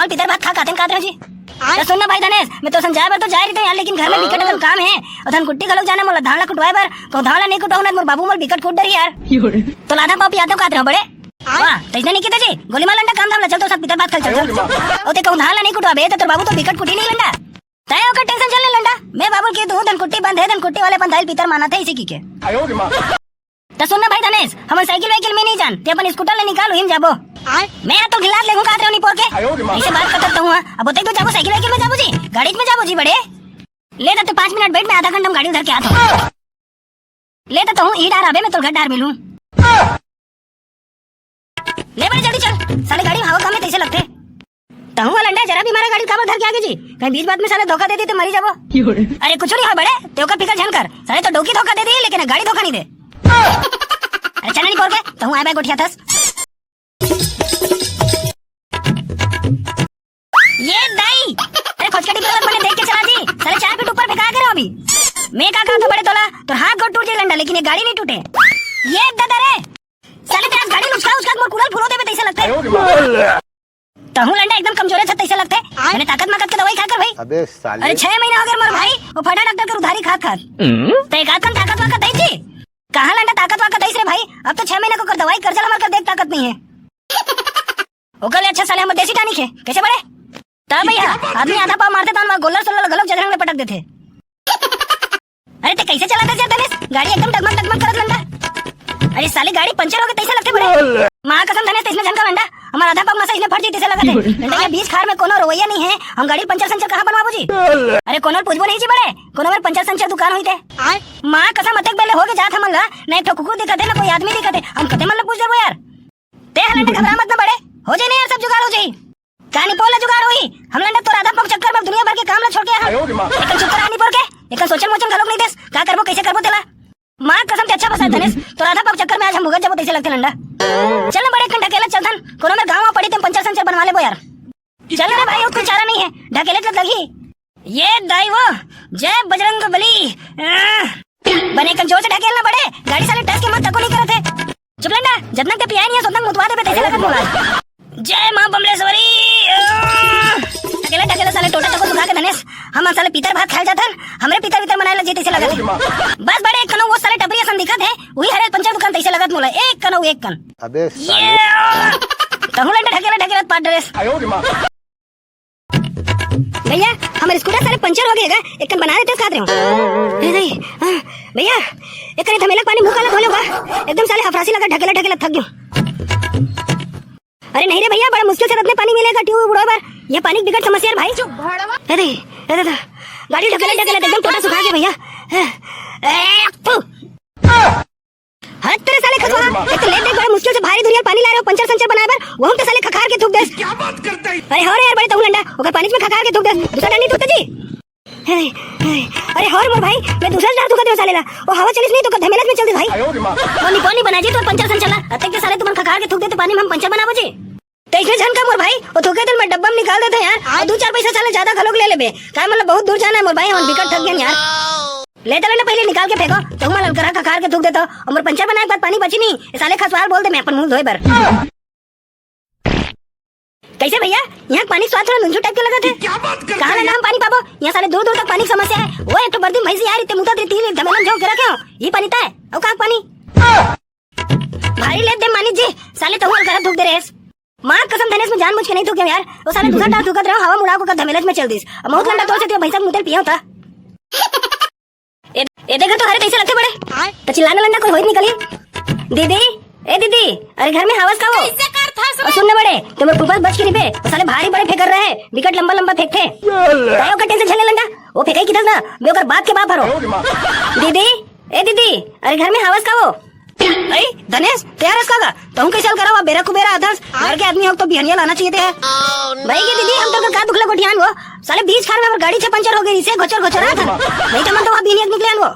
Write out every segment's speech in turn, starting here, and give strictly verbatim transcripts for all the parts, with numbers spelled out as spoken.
अउ पितर भात खा कातेन कात रहो जी। त सुन ना भाई धनेश, मैं तो समझाए बर तो जाए रहितेंव यार, लेकिन घर में बिकट अकन काम हे। अउ धनकुट्टी घलोक जाना मोला धान ला कुटवाए बर, कहूं धान ला नहीं कुटवाहूं ना मोर बाबू मोला बिकट कूट डरही यार। त लाधा पाव पियातेंव कात रहो बड़े। वाह, तइसने नहीं किता जी, गोली मार लंडा काम धाम ला, चल तो सब पितर भात खा चल, चल। अउ ते कहूं धान ला नहीं कुटवाबे त तोर बाबू तो बिकट कुटही नहीं लंडा। तय ओकर tension झन ले लंडा, मैं बाबू के दू धनकुट्टी बंद हे, धनकुट्टी वाले अपन दाई ल पितर मानथे इसे की के। त सुन ना भाई धनेश, हमन साइकिल वाइकिल में नहीं जान, ते अपन स्कूटर ले निकाल, उही में जाबो। मैं तो गिलास लेहूं कात रहो निपोर के। ऐसे बात करत रहूं, हां। अब ओते तो जाबो, साइकिल वाइकिल में जाबो जी, गाड़ी में जाबो जी बड़े। ले त तैं पांच मिनट बइठ, मैं आधा घंटा में गाड़ी उधर के आत हंव। ले त तहूं ई डार आबे, मैं तोर घर डार मिलूं। ले बड़े जल्दी चल, साले गाड़ी में हवा कम हे तइसे लगथे। तहूं ह लंडा जरा भी मारा गाड़ी काबर धर के आगे जी, कहीं बीच बात में साले धोखा दे दे त मरी जाबो। अरे कुछू नहीं होय बड़े, ते ओकर फिकर झन कर, साले तो डौकी धोखा दे दे लेकिन गाड़ी धोखा नहीं दे। अरे चल ना निपोर के, तहूं आए बाय गोठियाथस। ये दाई, अरे खोचका डिब्बा वाला बने देख के चला जी, साले चार फीट ऊपर फेंका के रहो अभी। मैं का कहत हंव बड़े तोला, तोर हाथ गोड़ टूट जाही लंडा, लेकिन ये गाड़ी नहीं टूटे। ये दादा रे, साले तें आज गाड़ी ल उचका उचका के मोर कुलल फुलो देबे तइसे लगथे। तहूं लंडा एकदम कमजोरे हस तइसे लगथे। बने ताकत माकत के दवाई खा कर भाई। अबे साले। अरे छह महीना होगे मोर भाई, वो फटा डॉक्टर कर उधारी खात खात। त एक आध कन ताकत वाकत दई जी। कहां लंडा ताकत वाकत दईस रे भाई, अब तो छह महीना के ओकर दवाई कर्जा ल हमर कर दे के ताकत नहीं हे। ओकर ले अच्छा साले हमर देसी टॉनिक हे। कइसे बड़े? त भइया, आदमी आधा पाव मारथे तहां गोल्लर सोल्लर ल घलोक जगरंग ले पटक देथे। अरे ते कइसे चलाथस यार धनेश, गाड़ी एकदम डगमग डगमग करत लंडा। अरे साले गाड़ी पंचर होगे तइसे लगथे बड़े। मां कसम धनेश तइसने झन कर लंडा, हमर आधा पाव मासा इसने फट जाही तइसे लगथे। लंडा ये बीच खार में कोनो रोवइया नहीं हे, हम गाड़ी पंचर संचर कहां बनवाबो जी? अरे कोनो ल पूछबो नहीं जी बड़े, कोनो मेर पंचर संचर दुकान होही ते। मां कसम अतेक बेर ले होगे जात हमन ला, ना एक ठो कुकुर दिखत हे ना कोई आदमी दिखत हे, हम कते मन ला पूछ देबो यार। ते ह लंडा घबरा मत ना बड़े, हो जाही ना यार, सब जुगाड़ हो जाही। का निपोर ला जुगाड़ होही? हम लंडा तोर आधा पाव चक्कर में दुनिया भर के काम ला छोड़ के आए हन। एकन चुप करा निपोर के, एकन सोचन मोचन घलोक नहीं देस, का करबो कइसे करबो तेला। मां कसम ते अच्छा फंसाय धनेश, तोर आधा पाव चक्कर में आज हम भुगत जाबो तइसे लगथे लंडा। चल ना बड़े एकन ढकेलत चलथन, कोनो मेर गांव में पड़ही ते पंचर संचर बनवा लेबो यार। चल रे भाई, अउ कोई चारा नहीं हे, ढकेलत लगही। ये दाई वो, जय बजरंग बली। आह! बने कन जोर से ढकेल ना बड़े, गाड़ी साले टस के मत तको नहीं करत हे। चुप लंडा, जतना के पियाय नहीं हे, सोतना मुतवा देबे तइसे लगत मोला। जय मां बमलेश्वरी। आह! ढकेला ढकेला साले टोटा तको सुखा के धनेश, हम साले पितर भात खाए जाथन, हमरे पितर पितर मनाए लग जाही तइसे लगत हे। बस बड़े एक कनो वो साले टपरी असन दिखत हे, उही हरे पंचर दुकान तइसे लगत मोला, एक कनो एक कन। अबे ये, साले। आह! तहूं लंडा ढकेला ढकेला पाट डरेस। भइया, हमर स्कूटर साले पंचर होगे हे गा, एकन बना देतेस काहत रहेंव। अरे नहीं, हाँ, भइया, एकन धमेला के पानी मुंह काला धो लेव गा, एकदम साले हफरासी लगत ढकेला ढकेला थक गेंव। अरे नहीं रे भइया, बड़ा मुश्किल से रतने पानी मिले हे गा ट्यूब उड़ाए बर, ये पानी के बिकट समस्या हे रे भाई। अरे, अरे, अरे, गाड़ी ढकेला ढकेला एकदम टोटा सुखा गे भइया। ए, थू। हट तेरे साले खसवा, एक तो लेट देख बड़ा मुश्किल से भारी दुरिहा ले पानी लाय रहेंव पंचर संचर बनाए बर, वहू म ते साले खखार के थूक देस। क्या बात करता है? अरे हव रे यार बड़े तहूं लंडा, ओकर पानी में खखार के थूक देस, दूसरा डंडी थूक दे जी। अरे, अरे, अरे हव रे मोर भाई, मैं दूसरा डार थूकत रहेंव साले ला, वो हवा चलिस नहीं त ओकर धमेलच में चल दिस भाई। वो निपोर नहीं बनाय जी तोर पंचर संचर ला, अतेक ते साले तुमन खखार के थूक देते पानी में हम पंचर बनाबो जी। त इसने झन का मोर भाई, वो थूके तेला मैं डब्बा में निकाल देथंव यार, अउ दू चार पैसा साले जादा घलोक ले लेबे, काय मतलब बहुत दूर जाना हे मोर भाई, हमन बिकट थक गेन यार। ले त ले ना पहिले निकाल के फेंको, तहूं मन ल अलकरहा खखार के थूक देथव, अउ मोर पंचर बनाए के बाद पानी बची नहीं, ए साले खसवा ल बोल दे मैं अपन मुंह धोए बर। कइसे भइया, इहां के पानी के स्वाद थोड़ा नुनझुर टाइप के लगत हे। कहां ले ना हम पानी पाबो, इहां साले दूर दूर तक पानी के समस्या हे। वो एक ठो बरदी म भइंसी आय रहिथे, मुतत रहिथे, धमेला म झोंक के रखे हंव, ये पानी ताय, अउ का पानी? भारी लेत दे मानिस जी, साले तहूं अलकरहा थूक दे रहेस। मां कसम धनेस, मैं जानबूझ के नहीं थूकेंव यार, वो साले दूसरा डार थूकत रहेंव, हवा म उड़ा के ओकर धमेलच में चल दिस। अब महूं त लंडा तोर सेती भइंसा के मुते ल पियेंव त। ए, ए देख तो हरे कइसे लगथे बड़े। त चिल्ला ना लंडा, कोई होई त निकलही। दीदी, ए दीदी, अरे घर में हवस का वो? अउ सुन ना बड़े, ते मोर फूफा ल बच के रहिबे, वो साले भारी बड़े फेंकर रहे, बिकट लंबा लंबा फेंकथे। तैं ओकर tension झन ले लंडा, वो फेंकही किथस ना, मैं ओकर बाप के बाप हरों। दीदी, ए दीदी, अरे घर में हवस का वो? अई, धनेश, तैं हरस का गा? तहूं कइसे अलकरहा बेरा कुबेरा आथस? घर के आदमी हो तो बिहनिया लाना चाहिए थे। भाई के दीदी, हम तोर का दुख ला गोठियान वो? साले बीच खार में हमर गाड़ी छे पंचर होगे रहिसे, घोचर घोचर आथन। नहीं त हमन तो वहां बिहनिया के निकले हन वो।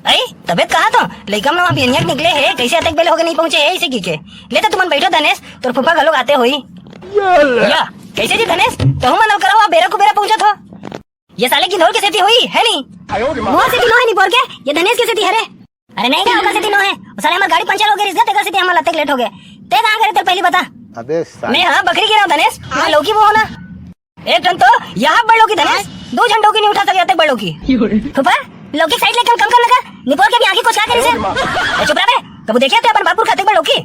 अई, तभे त कहत हंव, लइका मन वहां बिहनिया के निकले हे, कइसे अतेक बेर होगे नहीं पहुंचे हे, इसे कहिके। ले त तुमन बइठो धनेश, तोर फूफा घलोक आते होही। या, कइसे जी धनेश, तहूं मन अलकरहा बेरा कुबेरा पहुंचत हो? ये साले गिंधोर के सेती होही, हे नी? मोर सेती नो हे निपोर के, ये धनेश के सेती हरे। अरे नहीं गा, ओकर सेती नो हे। वो साले हमर गाड़ी पंचर होगे रहिस गा, तेकर सेती हमन अतेक लेट होगे। तैं कहां गे रहे तेला पहिली बता। अबे साले। मैं हां बखरी गे रहेंव धनेश, मैं लौकी बोहूं ना। एक ठन तो यहाँ बड़ लौकी धनेश, दू झन डौकी नहीं उठा सके, अतेक बड़ लौकी। फूफा, लौकी के size लेके कम कम लगा, निपोर के भी आँखी कोचका के रहिसे। ए, चुप रह बे, कभू देखे ते अपन बाप पुरखा अतेक बड़ लौकी?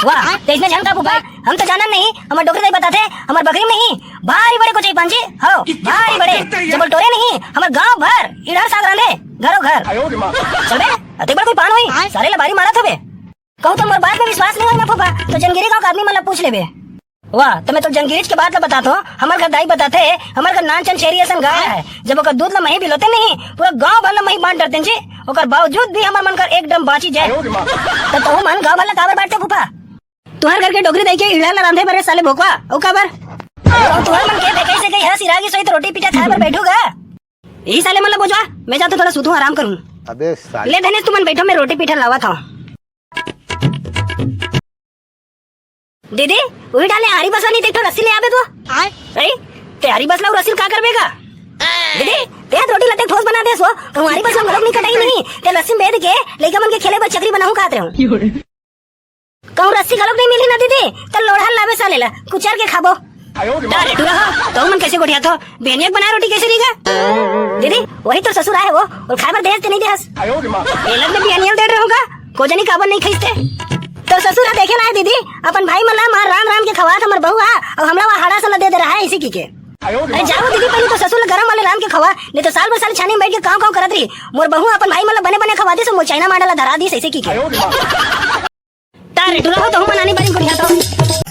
वाह, ते इसने जान का फूफा, हम तो जानन नहीं, हमर डोकरी दाई बताथे, हमर बखरी में नहीं, भारी बड़े कोचई पान जी, हो, भारी बड़े, जब टोरे नहीं, हमर गांव भर, इधर साग रांधे, घरों घर। चल बे, अतेक बड़ कोई पान होई, सारे ला बारी मारत हवे। कहूँ तो मोर बात में विश्वास नहीं होय ना फूफा, तो जनगिरी गांव के आदमी मन ला पूछ लेबे। वाह, तो मैं तो जनगिरीच के बात ला बताथों, हमर घर दाई बताथे, हमर घर नान चन छेरी असन गाय है, जब ओकर दूध ला मही बिलोते नहीं, पूरा गांव भर ला मही बांट डरते जी, ओकर बावजूद भी हमर मन कर एक ड्रम बांची जाए। तो तहू मन गांव भर ला काबर बांटते फूफा? तुहर घर के डोकरी दाई के इड़ा ला रांधे बर रे साले भोकवा, अउ काबर? अउ तुहर मन के बेकई से गई हस इरागी सोई तो रोटी पीठा खाए बर बैठूगा। यही साले मन ला बोझवा, मैं जाथों थोड़ा सुतूं आराम करूं। अबे साले। ले धनेश तुमन बैठो, मैं रोटी पीठा लावत हूं। दीदी, वही डाले आरी बसवा नहीं देखो रस्सी ले आबे तो। आय? अरे, ते आरी बसला अउ रस्सी का करबे का? दीदी, ते हाथ रोटी लते ठोस बना दे सो, कहूँ आरी बसवा घलोक नहीं कटाई नहीं, ते रस्सी में बेध के लइका मन के खेले बर चकरी बनाहूं कहत रहूं। कहूँ रस्सी घलोक नहीं मिली ना दीदी, तो लोढ़ा लाबे साले ला, कुचर के खाबो। अरे टूरा हो, तो मन कैसे गोठियाथो? बेनिया के बनाए रोटी कैसे रहिगा? दीदी, वही तो ससुर आए वो, अउ खाए बर दहेज ते नहीं देहस। एलग में बिहनिया दे रहूंगा, को जनी काबर नहीं खाइस ते। तो ससुर हा देखे ना है दीदी, अपन भाई मन ला मार रांध रांध के खवात हमर बहू हा, अउ हमला वह हाड़ा सन दे दे रहा है इसी की के। अरे जाओ दीदी, पहले तो ससुर ला गरम वाले रांध के खवा, नहीं तो साल भर साल छानी में बैठ के कांव कांव करत रही। मोर बहू अपन भाई मन ला बने बने खवा दिस, मोर चाइना मांडा ला धरा दिस ऐसे की के। तारे टूरा हो, तो हम नानी बारी गोठियाथो।